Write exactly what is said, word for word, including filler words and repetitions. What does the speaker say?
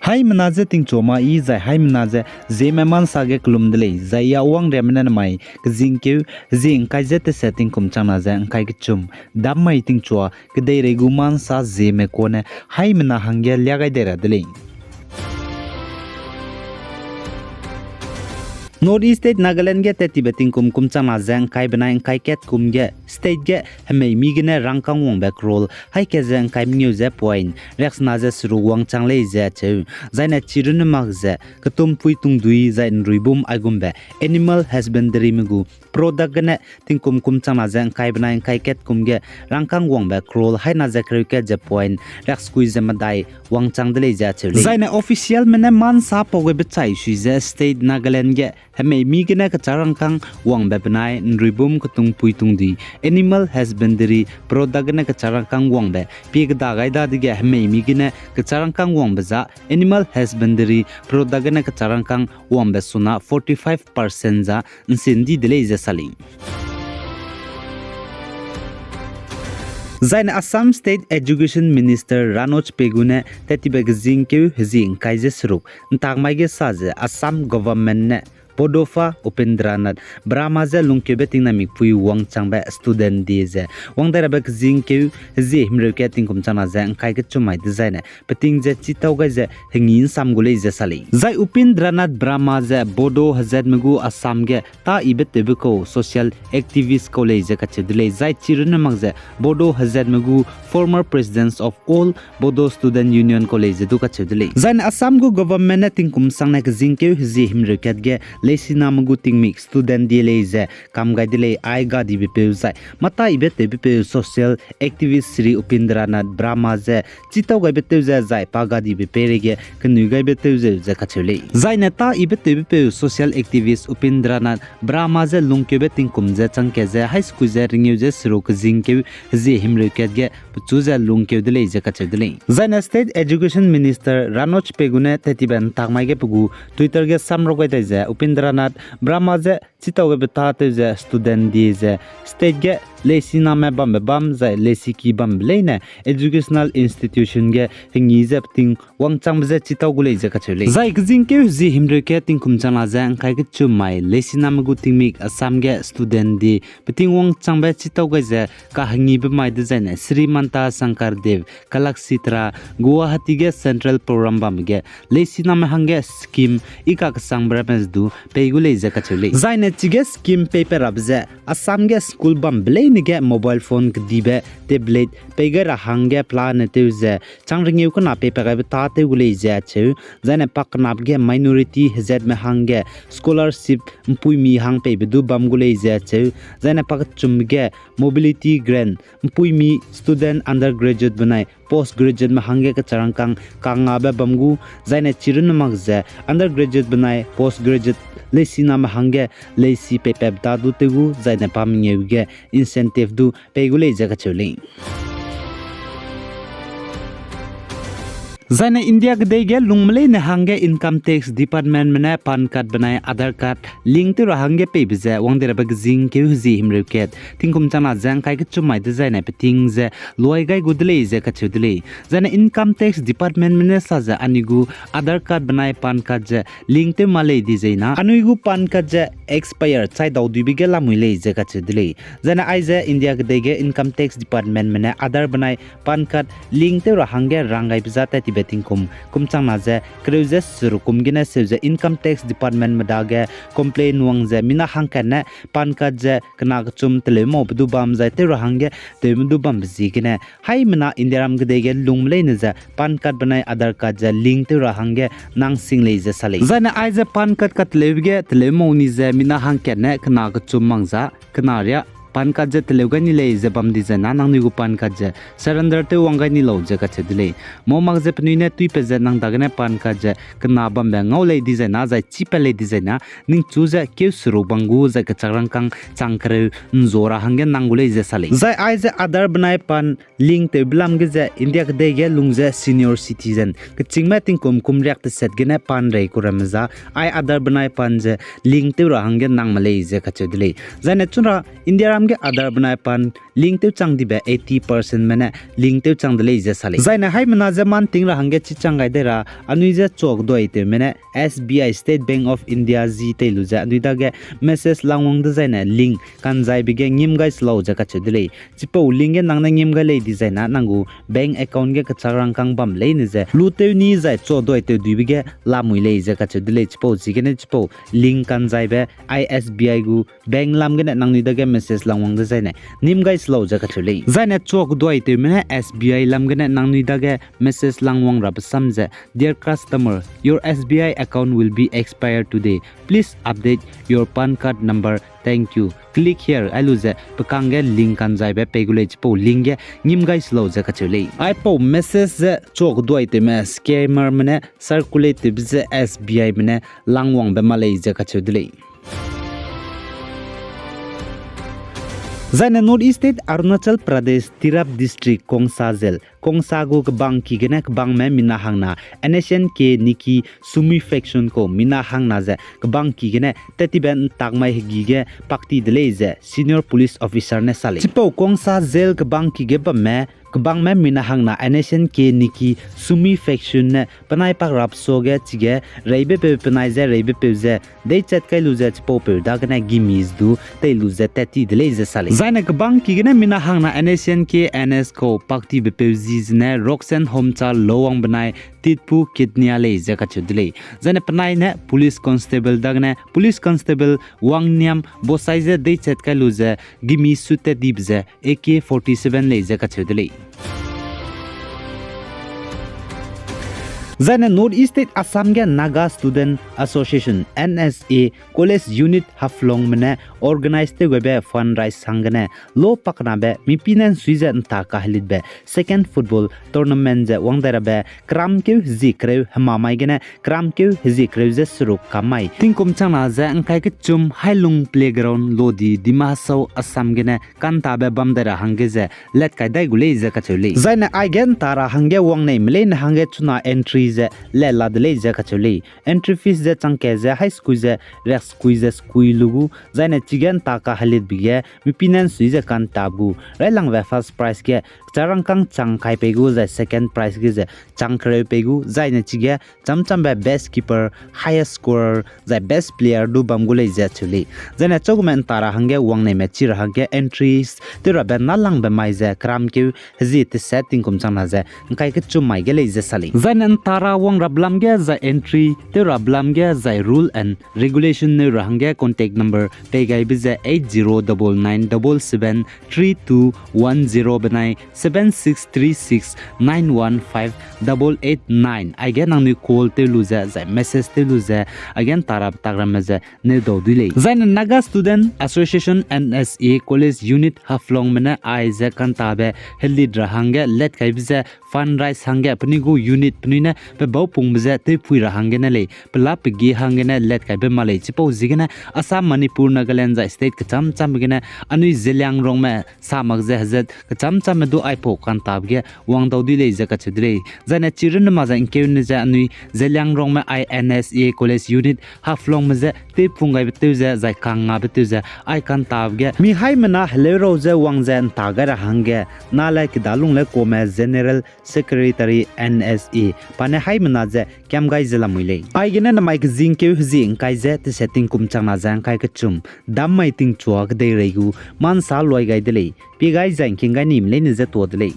Haimena je tingchuame i zai haimena ze Zeme ma nsa ge kelum de lei, zai ya wangriame ne namai kezingkeu hezie ngkai ze teset tingkum changna ze ngkai kechum, dam mai tingchua kedeirei gu ma nsa Zeme kane haimena hangge lia gai dei ra de lei. North East State Nagaland ge tettibe tingkum kum changna ze ngkai benai ngkai kat kum ge state ge hemei mi gene rangkâng wangbe crore haî kat ze ngkai mengeu ze point riaksena ze seruk wangchang lei ze acheu. Zaine chirunne mak ze ketumpui tungdui zai nruibum aigumbe animal husbandryme gu product gene tingkum kum changna ze ngkai benai ngkai kat kum ge rangkâng wangbe crore haî na ze kereu kat ze point riaksekui ze medai wangchang de lei ze acheu lei. Zaine officialme ne ma nsa pau gaibe chai sui ze state Nagaland ge hemei mi gene kechârangkâng wangbe benai nruibum ketumpui tungdui animal husbandry product gene kechârangkâng wangbe pie keda gai dadege hemei mi gene kechârangkâng wangbe za animal husbandry product gene kechârangkâng wangbe suna forty-five percent za nsin di de lei ze sa lei. Zaine Assam State Education Minister Ranoj Pegu ne tettibe kezingkeu hezie ngkai ze seruk ntak mai ge sa ze Assam government ne Bodopha Upendranath Brahma je lungkeube tingnamikpui wangchangbe student day ze wang dai rabe kezingkeu hezie himreu kat tingkum changna ze ngkai kechum mai dezaine peting ze chitau gai ze hengi nsam gu lei ze sa lei. Zai Upendranath Brahma ze Bodo hezatme gu Assam ge tâ yibe tewbe kau social activist kau lei ze kacheu de lei. Zai chirunne mak ze Bodo hezatme gu former president of All Bodo Student Union kau lei ze du kacheu de lei. Zaine Assam gu government ne tingkum sangne kezingkeu hezie himreu kat ge leisiname gu tingmik student day lei ze kam gai de lei. Ai gadibe peu zai mâ tâ yibe tewbe peu social activist Shri Upendranath Brahma ze chitau gaibe tew ze zai pa gadibe peireige kenui gaibe tew zeu ze kacheu lei. Zaine tâ yibe tewbe peu social activist Upendranath Brahma je lungkeube tingkum ze changkat ze haî sekui ze ringeu ze seruk kezingkeu hezie himreu kat ge pechu ze lungkeu de lei ze kacheu de lei. Zaine State Education Minister Ranoj Pegu ne tettibe ntak mai ge pe gu Twitter ge samrau gai dai ze Upendranath Brahma je chitau gaibe tâtew ze student day ze state ge leisiname bambe bam zai leisiki bambe leine educational institution ge hengi ze peting wangchangbe je chitau gu lei ze kacheu lei. Zai kezingkeu hezie himreu kat tingkum changna ze ngkai kechum mai leisiname gu tingmik Assam ge student day peting wangchangbe chitau gai ze kahengibe mai dezaine Shrimanta Shankar Dev Kalakshetra Guwahati ge central program bambe ge leisiname hangge scheme i kakesangbe ramme ze du pei gu lei ze kacheu lei. Zaine chige scheme peipat rabe ze Assam ge school bambe leine ge mobile phone kedibe tablet pei gai ra hangge pelane tew ze chang ringeu kena peipat gaibe tâtew gu lei ze acheu. Zaine pakenabe ge minority hezatme hangge scholarship mpuimi hang peibe du bam gu lei ze acheu. Zaine pakechumbe ge mobility grant mpuimi student undergraduate benai postgraduateme hangge kechârangkâng kangngabe bam gu, zaine chirunne mak ze undergraduate benai postgraduate leisiname hangge leisi peipatbe ta du tew gu, zaine pa mengeu ge incentive du pei gu lei ze kacheu lei. Zaine India kedei ge lungme leine hangge Income Tax Departmentme ne PAN card benai Aadhaar card link tew ra hangge peibe ze wang dei rabe kezingkeu hezie himreu kat tingkum changna ze ngkai kechum mai dezaine peting ze luai gai gu de lei ze kacheu de lei. Zaine Income Tax Departmentme ne sa ze anui gu Aadhaar card benai PAN card ze link tew ma lei dizaina anui gu PAN card ze expire chai dau duibe ge lamui lei ze kacheu de lei. Zaine aize India kedei ge Income Tax Departmentme ne Aadhaar benai PAN card link tew ra hangge rang gaibe za tat tibe tingkum kum changna ze kereu ze seruk kum gene seu ze Income Tax Departmentme dage complain wang ze mina hangkatne PAN card ze kena kechum teleu maube du bam zai tew ra hangge tewme du bambe ziegene haimena Indiaram kedei ge lungme leine ze PAN card benai Aadhaar card ze link tew ra hangge nang sing lei ze sa lei. Zaine aize PAN card kateleube ge teleu mau ni ze mina hangkatne kena kechum mang za kena riâ PAN card ze teleu gai ni lei ze bam dizaina nangnui gu PAN card ze surrender tew wang gai ni lau ze kacheu de lei. Mau mak ze penui ne tuipat ze nang dagene PAN card ze kena bambe ngau lei dizaina zai chîpat lei dizaina ningchu ze keu seruk bam gu zai kechak rangkâng chang kereu nzua ra hangge nang gu lei ze sa lei. Zai aize Aadhaar benai PAN link tewbe lam ge ze India kedei ge lung ze senior citizen kechîngme tingkum kum riak teset gene PAN rei ku ramme za ai Aadhaar benai PAN ze link tew ra hangge nang me lei ze kacheu de lei. Zaine chunra India Samge Aadhaar benai PAN link tewchang dibe eighty percentme ne link tewchang de lei ze sa lei. Zaine haimena je man ting ra hangge chichang gai dei ra, anui je chuak duai tewme ne S B I, State Bank of India zi tei lu ze anui dage message langwang dezaine link kanzaibe ge ngim gai se lau ze kacheu de lei. Chipau link ge nang ne ngim gai lei dizaina nang gu bank account ge kechak rangkâng bam leine ze lu tew ni zai chuak duai tew duibe ge lamui lei ze kacheu de lei. Chipau ziegene chipau link kanzaibe S B I gu bank lam gene nangnui dage message langwang dezaine ngim gai se lau ze kacheu lei. Zaine chuak duai tewme ne S B I lam gene nangnui dage message langwang rabe sam ze, Dear customer, your S B I account will be expired today. Please update your PAN card number. Thank you. Click here. Ai lu ze pe kangge link kanzaibe pei gu lei, chipau link ge ngim gai se lau ze kacheu lei. Aipau message ze chuak duai tewme scammerme ne circulate tewbe ze S B Ime ne langwangbe ma lei ze kacheu de lei. Zaine North East State Arunachal Pradesh Tirap District Kongsa Jail, Kongsa gu kebangki gene kebangme mina hangna N S N K Niki Sumi faction kau mina hangna ze kebangki gene tat tibe ntak mai hegî ge pak ti de lei ze senior police officer ne sa lei. Chipau Kongsa Jail kebangki ge bamme kebangme mina hangna N S N K Niki Sumi faction ne penai pak rap suage chige reibepeu penai ze reibepeu ze deichat kai lu ze chipaupeu dagene gimi du tei lu ze tat ti de lei ze sa lei. Zaine kebangki gene mina hangna N S N K N S kau pak tibepeu zi zene Roksen Homcha Lowang benai Titpu Kitnia lei ze kacheu de lei. Zaine penai ne police constable dagene police constable Wangniam Bosai ze deichat kai lu ze gimi su tat dibe ze A K forty-seven lei ze kacheu de lei. Zaine North East State Assam ge Naga Student Association, N S A, College Unit Haflongme ne organize tew gaibe fund raise hanggene lo pakenabe mipine nsui ze nta kahelitbe second football tournament ze wang dai rabe kramkeu hezie kereu hema mai gene kramkeu hezie kereu ze seruk kam mai tingkum changna ze ngkai kechum Hailung Playground, Lodi, Dima Hasao, Assam gene kantabe bam dai ra hangge ze let kai dai gu lei ze kacheu lei. Zaine aige nta ra hangge wangneime leine hangge chuna entry ze let la de lei ze kacheu lei. Entry fees ze changkat ze hai sekui ze riak sekui ze sekui lu gu, zaine chige nta kahelitbe ge mipine nsui ze kantabe gu railangbe first prize ge kecharangkâng chang kai pei gu, zai second prize ge ze chang kereu pei gu, zaine chige chamchambe best keeper, highest scorer, zai best player du bam gu lei ze cheu lei. Zaine chagume nta ra hangge wangneime chi ra hangge entries tew rabe nâlangbe mai ze kramkeu hezie teset tingkum changna ze ngkai kechum mai ge lei ze sa lei. Zaine nta ra wang rabe lam ge zai entry tew rabe lam ge zai rule and regulation neu ra hangge contact number pei gaibe ze eight zero double nine double seven three two one zero benai seven six three six nine one five double eight nine. Aige nangnui call tew lu ze zai message tew lu ze aige nta ra tak ramme ze neu dau dui lei. Zaine Naga Student Association, N S A, College Unit Haflongme ne aize kantabe helit ra hangge let kaibe ze fund raise hangge penui gu unit penui ne pe baupungbe ze tewpui ra hanggene lei, pela pegi hanggene let kaibe ma lei. Chipau ziegene Assam, Manipur, Nagaland zai state kechamchambe gene anui Zeliangrongme sa mak ze hezat kechamchamme du aipau kantabe ge wang dau dui lei ze kacheu de lei. Zaine chirunne ma ze ngkeune ze anui Zeliangrongme ai N S A College Unit Haflongme ze tewpung gaibe tew ze zai kangngabe tew ze ai kantabe ge mi haimena heleu rau ze wang ze nta gai ra hangge nale kedalungle kome General Secretary N S A pa ne haimena ze kiam gai ze lamui lei. Aigene namai kezingkeu hezie ngkai ze teset tingkum changna ze ngkai kechum dam mai tingchua kedeirei gu mansa luai gai de lei. Pie gai zai ngking gai nime leine ze tuâ de lei.